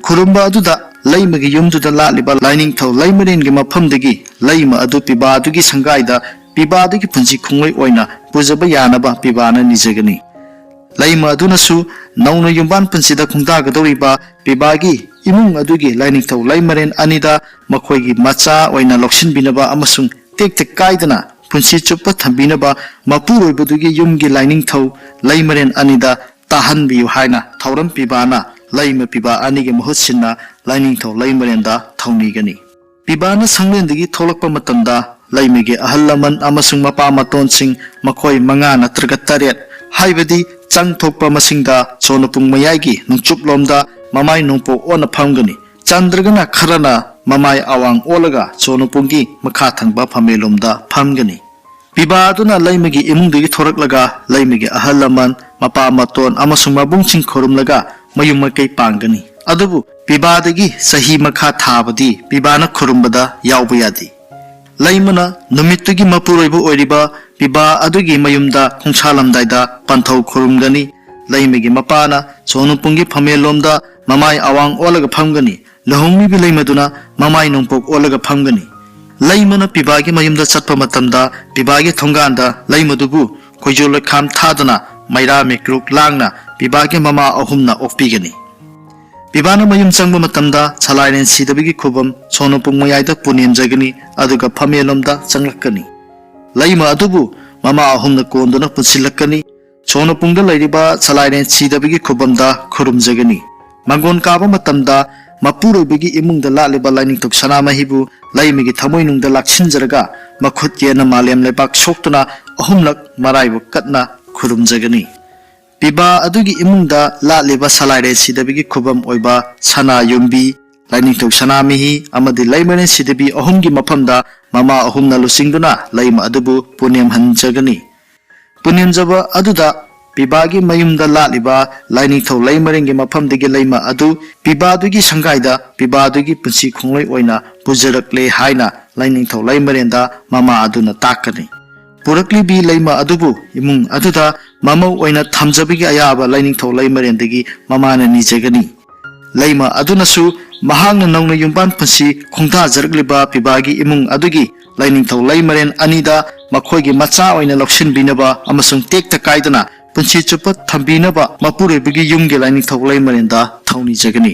ꯈꯨꯔꯨꯝꯕ ꯑꯗꯨꯗ ꯂꯩꯃꯒꯤ ꯌꯨꯝꯗꯨꯗ ꯂꯥꯠꯂꯤꯕ ꯂꯥꯏꯅꯤꯡꯊꯧ ꯂꯩꯃꯔꯦꯟꯒꯤ ꯃꯐꯝꯗꯒꯤ ꯂꯩꯃ ꯑꯗꯨ ꯄꯤꯕꯥꯗꯨꯒꯤ ꯁꯪꯒꯥꯏꯗ ꯄꯤꯕꯥꯗꯨꯒꯤ ꯄꯨꯟꯁꯤ ꯈꯣꯡꯂꯣꯏ ꯑꯣꯏꯅ ꯄꯨꯖꯕ ꯌꯥꯅꯕ ꯄꯤꯕꯥꯅ ꯅꯤꯖꯒꯅꯤ꯫ ꯂꯩꯃ ꯑꯗꯨꯅꯁꯨ ꯅꯧꯅ ꯌꯨꯝꯕꯥꯟ ꯄꯨꯟꯁꯤꯗ ꯈꯣꯡꯗꯥꯒꯗꯧꯔꯤꯕ ꯄꯤꯕꯥꯒꯤ ꯏꯃꯨꯡ ꯑꯗꯨꯒꯤ ꯂꯥꯏꯅꯤꯡꯊꯧ ꯂꯩꯃꯔꯦꯟ ꯑꯅꯤꯗ ꯃꯈꯣꯏꯒꯤ ꯃꯆꯥ ꯑꯣꯏꯅ ꯂꯧꯁꯤꯟꯕꯤꯅꯕ ꯑꯃꯁꯨꯡ ꯇꯦꯛꯇ ꯀꯥꯏꯗꯅ ꯄꯨꯟꯁꯤ ꯆꯨꯞꯄ ꯊꯝꯕꯤꯅꯕ ꯃꯄꯨꯔꯣꯏꯕꯗꯨꯒꯤ ꯌꯨꯝꯒꯤ ꯂꯥꯏꯅꯤꯡꯊꯧ ꯂꯩꯃꯔꯦꯟ ꯑꯅꯤꯗ ꯇꯥꯍꯟꯕꯤꯌꯨ ꯍꯥꯏꯅ ꯊꯧꯔꯝ ꯄꯤꯕꯥꯅ ꯂꯩꯃ ꯄꯤꯕꯥ ꯑꯅꯤꯒꯤ ꯃꯍꯨꯠ ꯁꯤꯟꯅ ꯂꯥꯏꯅꯤꯡꯊꯧ ꯂꯩꯃꯔꯦꯟꯗ ꯊꯧꯅꯤꯒꯅꯤ꯫ ꯄꯤꯕꯥꯅ ꯁꯪꯂꯦꯟꯗꯒꯤ ꯊꯣꯛꯂꯛꯄ ꯃꯇꯝꯗ ꯂꯩꯃꯒꯤ ꯑꯍꯜ ꯂꯃꯟ ꯑꯃꯁꯨꯡ ꯃꯄꯥ ꯃꯇꯣꯟꯁꯤꯡ ꯃꯈꯣꯏ ꯃꯉꯥ ꯅꯠꯇ꯭ꯔꯒ ꯇꯔꯦꯠ, ꯍꯥꯏꯕꯗꯤ ꯆꯪ ꯊꯣꯛꯄ ꯃꯁꯤꯡꯗ ꯁꯣꯅꯄꯨꯡ ꯃꯌꯥꯏꯒꯤ ꯅꯣꯡꯆꯨꯞꯂꯣꯝꯗ ꯃꯃꯥꯏ ꯅꯣꯡꯄꯣꯛ ꯑꯣꯟꯅ ꯐꯝꯒꯅꯤ꯫ ꯆꯟꯗ꯭ꯔꯒꯅ ꯈꯔꯅ ꯃꯃꯥꯏ ꯑꯋꯥꯡ ꯑꯣꯜꯂꯒ ꯁꯣꯅꯄꯨꯡꯒꯤ ꯃꯈꯥ ꯊꯪꯕ ꯐꯝꯃꯦꯂꯣꯝꯗ ꯐꯝꯒꯅꯤ꯫ ꯄꯤꯕꯥ ꯑꯗꯨꯅ ꯂꯩꯃꯒꯤ ꯏꯃꯨꯡꯗꯒꯤ ꯊꯣꯔꯛꯂꯒ ꯂꯩꯃꯒꯤ ꯑꯍꯜ ꯂꯃꯟ, ꯃꯄꯥ ꯃꯇꯣꯟ ꯑꯃꯁꯨꯡ ꯃꯕꯨꯡꯁꯤꯡ ꯈꯨꯔꯨꯝꯂꯒ ꯃꯌꯨꯝ ꯃꯀꯩ ꯄꯥꯡꯒꯅꯤ꯫ ꯑꯗꯨꯕꯨ ꯄꯤꯕꯥꯗꯒꯤ ꯆꯍꯤ ꯃꯈꯥ ꯊꯥꯕꯗꯤ ꯄꯤꯕꯥꯅ ꯈꯨꯔꯨꯝꯕꯗ ꯌꯥꯎꯕ ꯌꯥꯗꯦ꯫ ꯂꯩꯃꯅ ꯅꯨꯃꯤꯠꯇꯨꯒꯤ ꯃꯄꯨꯔꯣꯏꯕ ꯑꯣꯏꯔꯤꯕ ꯄꯤꯕꯥ ꯑꯗꯨꯒꯤ ꯃꯌꯨꯝꯗ ꯈꯣꯡꯁꯥꯂꯝꯗꯥꯏꯗ ꯄꯟꯊꯧ ꯈꯨꯔꯨꯝꯒꯅꯤ꯫ ꯂꯩꯃꯒꯤ ꯃꯄꯥꯅ ꯁꯣꯅꯨꯄꯨꯡꯒꯤ ꯐꯝꯃꯦꯜꯂꯣꯝꯗ ꯃꯃꯥꯏ ꯑꯋꯥꯡ ꯑꯣꯜꯂꯒ ꯐꯝꯒꯅꯤ꯫ ꯂꯨꯍꯣꯡꯂꯤꯕꯤ ꯂꯩꯃꯗꯨꯅ ꯃꯃꯥꯏ ꯅꯣꯡꯄꯣꯛ ꯑꯣꯜꯂꯒ ꯐꯝꯒꯅꯤ꯫ ꯂꯩꯃꯅ ꯄꯤꯕꯥꯒꯤ ꯃꯌꯨꯝꯗ ꯆꯠꯄ ꯃꯇꯝꯗ ꯄꯤꯕꯥꯒꯤ ꯊꯣꯡꯒꯥꯟꯗ ꯂꯩꯃꯗꯨꯕꯨ ꯈꯣꯏꯖꯨ ꯂꯩꯈꯥꯝ ꯊꯥꯗꯨꯅ ꯃꯩꯔꯥ ꯃꯤꯀ꯭ꯔꯨꯛ ꯂꯥꯡꯅ ꯄꯤꯕꯥꯒꯤ ꯃꯃꯥ ꯑꯍꯨꯝꯅ ꯑꯣꯛꯄꯤꯒꯅꯤ꯫ ꯄꯤꯕꯥꯅ ꯃꯌꯨꯝ ꯆꯪꯕ ꯃꯇꯝꯗ ꯁꯂꯥꯏꯔꯦꯟ ꯁꯤꯗꯕꯒꯤ ꯈꯨꯕꯝ ꯁꯣꯅꯨꯄꯨꯡ ꯃꯌꯥꯏꯗ ꯄꯨꯅꯦꯝꯖꯒꯅꯤ, ꯑꯗꯨꯒ ꯐꯝꯃꯦꯜꯂꯣꯝꯗ ꯆꯪꯂꯛꯀꯅꯤ꯫ ꯂꯩꯃ ꯑꯗꯨꯕꯨ ꯃꯃꯥ ꯑꯍꯨꯝꯅ ꯀꯣꯟꯗꯨꯅ ꯄꯨꯟꯁꯤꯜꯂꯛꯀꯅꯤ꯫ ꯁꯣꯅꯨꯄꯨꯡꯗ ꯂꯩꯔꯤꯕ ꯁꯂꯥꯏꯔꯦꯟ ꯁꯤꯗꯕꯒꯤ ꯈꯨꯕꯝꯗ ꯈꯨꯔꯨꯝꯖꯒꯅꯤ꯫ ꯃꯥꯡꯒꯣꯟ ꯀꯥꯕ ꯃꯇꯝꯗ ꯃꯄꯨꯔꯣꯏꯕꯒꯤ ꯏꯃꯨꯡꯗ ꯂꯥꯠꯂꯤꯕ ꯂꯥꯏꯅꯤꯡꯊꯧ ꯁꯅꯥꯃꯍꯤꯕꯨ ꯂꯩꯃꯒꯤ ꯊꯃꯣꯏꯅꯨꯡꯗ ꯂꯥꯛꯁꯤꯟꯖꯔꯒ ꯃꯈꯨꯠ ꯌꯦꯠꯅ ꯃꯥꯂꯦꯝ ꯂꯩꯕꯥꯛ ꯁꯣꯛꯇꯨꯅ ꯑꯍꯨꯝꯂꯛ ꯃꯔꯥꯏꯕꯛ ꯀꯠꯅ ꯈꯨꯔꯨꯝꯖꯒꯅꯤ꯫ ꯄꯤꯕꯥ ꯑꯗꯨꯒꯤ ꯏꯃꯨꯡꯗ ꯂꯥꯠꯂꯤꯕ ꯁꯂꯥꯏꯔꯦꯟ ꯁꯤꯗꯕꯒꯤ ꯈꯨꯕꯝ ꯑꯣꯏꯕ ꯁꯅꯥ ꯌꯨꯝꯕꯤ, ꯂꯥꯏꯅꯤꯡꯊꯧ ꯁꯅꯥꯃꯍꯤ ꯑꯃꯗꯤ ꯂꯩꯃꯔꯦꯟ ꯁꯤꯗꯕꯤ ꯑꯍꯨꯝꯒꯤ ꯃꯐꯝꯗ ꯃꯃꯥ ꯑꯍꯨꯝꯅ ꯂꯨꯆꯤꯡꯗꯨꯅ ꯂꯩꯃ ꯑꯗꯨꯕꯨ ꯄꯨꯅꯦꯝꯍꯟꯖꯒꯅꯤ꯫ ꯄꯨꯅꯦꯝꯖꯕ ꯑꯗꯨꯗ ꯄꯤꯕꯥꯒꯤ ꯃꯌꯨꯝꯗ ꯂꯥꯠꯂꯤꯕ ꯂꯥꯏꯅꯤꯡꯊꯧ ꯂꯩꯃꯔꯦꯟꯒꯤ ꯃꯐꯝꯗꯒꯤ ꯂꯩꯃ ꯑꯗꯨ ꯄꯤꯕꯥꯗꯨꯒꯤ ꯁꯪꯒꯥꯏꯗ ꯄꯤꯕꯥꯗꯨꯒꯤ ꯄꯨꯟꯁꯤ ꯈꯣꯡꯂꯣꯏ ꯑꯣꯏꯅ ꯄꯨꯖꯔꯛꯂꯦ ꯍꯥꯏꯅ ꯂꯥꯏꯅꯤꯡꯊꯧ ꯂꯩꯃꯔꯦꯟꯗ ꯃꯃꯥ ꯑꯗꯨꯅ ꯇꯥꯛꯀꯅꯤ꯫ ꯄꯨꯔꯛꯂꯤꯕꯤ ꯂꯩꯃ ꯑꯗꯨꯕꯨ ꯏꯃꯨꯡ ꯑꯗꯨꯗ ꯃꯃꯧ ꯑꯣꯏꯅ ꯊꯝꯖꯕꯒꯤ ꯑꯌꯥꯕ ꯂꯥꯏꯅꯤꯡꯊꯧ ꯂꯩꯃꯔꯦꯟꯗꯒꯤ ꯃꯃꯥꯅ ꯅꯤꯖꯒꯅꯤ꯫ ꯂꯩꯃ ꯑꯗꯨꯅꯁꯨ ꯃꯍꯥꯛꯅ ꯅꯧꯅ ꯌꯨꯝꯕꯥꯟ ꯄꯨꯟꯁꯤ ꯈꯣꯡꯗꯥꯖꯔꯛꯂꯤꯕ ꯄꯤꯕꯥꯒꯤ ꯏꯃꯨꯡ ꯑꯗꯨꯒꯤ ꯂꯥꯏꯅꯤꯡꯊꯧ ꯂꯩꯃꯔꯦꯟ ꯑꯅꯤꯗ ꯃꯈꯣꯏꯒꯤ ꯃꯆꯥ ꯑꯣꯏꯅ ꯂꯧꯁꯤꯟꯕꯤꯅꯕ ꯑꯃꯁꯨꯡ ꯇꯦꯛꯇ ꯀꯥꯏꯗꯅ ꯄꯨꯟꯁꯤ ꯆꯨꯞꯄ ꯊꯝꯕꯤꯅꯕ ꯃꯄꯨꯔꯣꯏꯕꯒꯤ ꯌꯨꯝꯒꯤ ꯂꯥꯏꯅꯤꯡꯊꯧ ꯂꯩꯃꯔꯦꯟꯗ ꯊꯧꯅꯤꯖꯒꯅꯤ꯫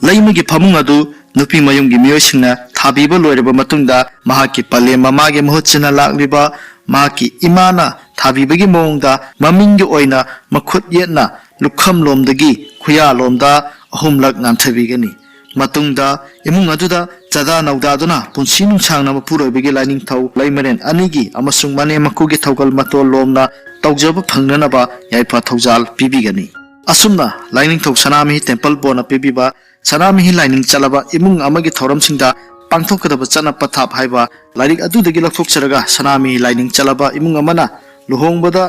ꯂꯩꯃꯒꯤ ꯐꯃꯨꯡ ꯑꯗꯨ ꯅꯨꯄꯤ ꯃꯌꯨꯝꯒꯤ ꯃꯤꯑꯣꯏꯁꯤꯡꯅ ꯊꯥꯕꯤꯕ ꯂꯣꯏꯔꯕ ꯃꯇꯨꯡꯗ, ꯃꯍꯥꯛꯀꯤ ꯄꯂꯦꯝ ꯃꯃꯥꯒꯤ ꯃꯍꯨꯠ ꯁꯤꯟꯅ ꯂꯥꯛꯂꯤꯕ ꯃꯍꯥꯛꯀꯤ ꯏꯃꯥꯅ ꯊꯥꯕꯤꯕꯒꯤ ꯃꯑꯣꯡꯗ ꯃꯃꯤꯡꯒꯤ ꯑꯣꯏꯅ ꯃꯈꯨꯠ ꯌꯦꯠꯅ ꯂꯨꯈꯝꯂꯣꯝꯗꯒꯤ ꯈꯨꯌꯥꯂꯣꯝꯗ ꯑꯍꯨꯝꯂꯛ ꯅꯥꯟꯊꯕꯤꯒꯅꯤ꯫ ꯃꯇꯨꯡꯗ ꯏꯃꯨꯡ ꯑꯗꯨꯗ ꯆꯥꯗꯥ ꯅꯧꯗꯥꯗꯨꯅ ꯄꯨꯟꯁꯤ ꯅꯨꯡꯁꯥꯡꯅ ꯃꯄꯨꯔꯣꯏꯕꯒꯤ ꯂꯥꯏꯅꯤꯡꯊꯧ ꯂꯩꯃꯔꯦꯟ ꯑꯅꯤꯒꯤ ꯑꯃꯁꯨꯡ ꯃꯅꯦꯝ ꯃꯀꯨꯒꯤ ꯊꯧꯒꯜ ꯃꯇꯣꯜ ꯂꯣꯝꯅ ꯇꯧꯖꯕ ꯐꯪꯅꯅꯕ ꯌꯥꯏꯐ ꯊꯧꯖꯥꯜ ꯄꯤꯕꯤꯒꯅꯤ꯫ ꯑꯁꯨꯝꯅ ꯂꯥꯏꯅꯤꯡꯊꯧ ꯁꯅꯥꯃꯍꯤ ꯇꯦꯝꯄꯜ ꯕꯣꯔꯗꯅ ꯄꯤꯕꯤꯕ ꯁꯅꯥꯃꯍꯤ ꯂꯥꯏꯅꯤꯡ ꯆꯠꯂꯕ ꯏꯃꯨꯡ ꯑꯃꯒꯤ ꯊꯧꯔꯝꯁꯤꯡꯗ ꯄꯥꯡꯊꯣꯛꯀꯗꯕ ꯆꯠꯅ ꯄꯊꯥꯞ ꯍꯥꯏꯕ ꯂꯥꯏꯔꯤꯛ ꯑꯗꯨꯗꯒꯤ ꯂꯧꯊꯣꯛꯆꯔꯒ ꯁꯅꯥꯃꯍꯤ ꯂꯥꯏꯅꯤꯡ ꯆꯠꯂꯕ ꯏꯃꯨꯡ ꯑꯃꯅ ꯂꯨꯍꯣꯡꯕꯗ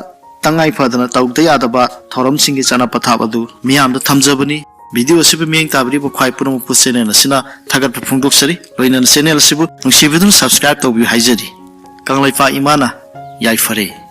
ꯇꯉꯥꯏ ꯐꯗꯅ ꯇꯧꯗ ꯌꯥꯗꯕ ꯊꯧꯔꯝꯁꯤꯡꯒꯤ ꯆꯠꯅ ꯄꯊꯥꯞ ꯑꯗꯨ ꯃꯤꯌꯥꯝꯗ ꯊꯝꯖꯕꯅꯤ꯫ ꯚꯤꯗꯤꯑꯣ ꯑꯁꯤꯕꯨ ꯃꯤꯠꯌꯦꯡ ꯇꯥꯕꯤꯔꯤꯕ ꯈ꯭ꯋꯥꯏ ꯄꯨꯝꯅꯃꯛꯄꯨ ꯆꯦꯅꯦꯜ ꯑꯁꯤꯅ ꯊꯥꯒꯠꯄ ꯐꯣꯡꯗꯣꯛꯆꯔꯤ꯫ ꯂꯣꯏꯅꯅ ꯆꯦꯅꯦꯜ ꯑꯁꯤꯕꯨ ꯅꯨꯡꯁꯤꯕꯤꯗꯨꯅ ꯁꯕꯁꯀ꯭ꯔꯥꯏꯕ ꯇꯧꯕꯤꯌꯨ ꯍꯥꯏꯖꯔꯤ꯫ ꯀꯪꯂꯩꯄꯥꯛ ꯏꯃꯥꯅ ꯌꯥꯏꯐꯔꯦ꯫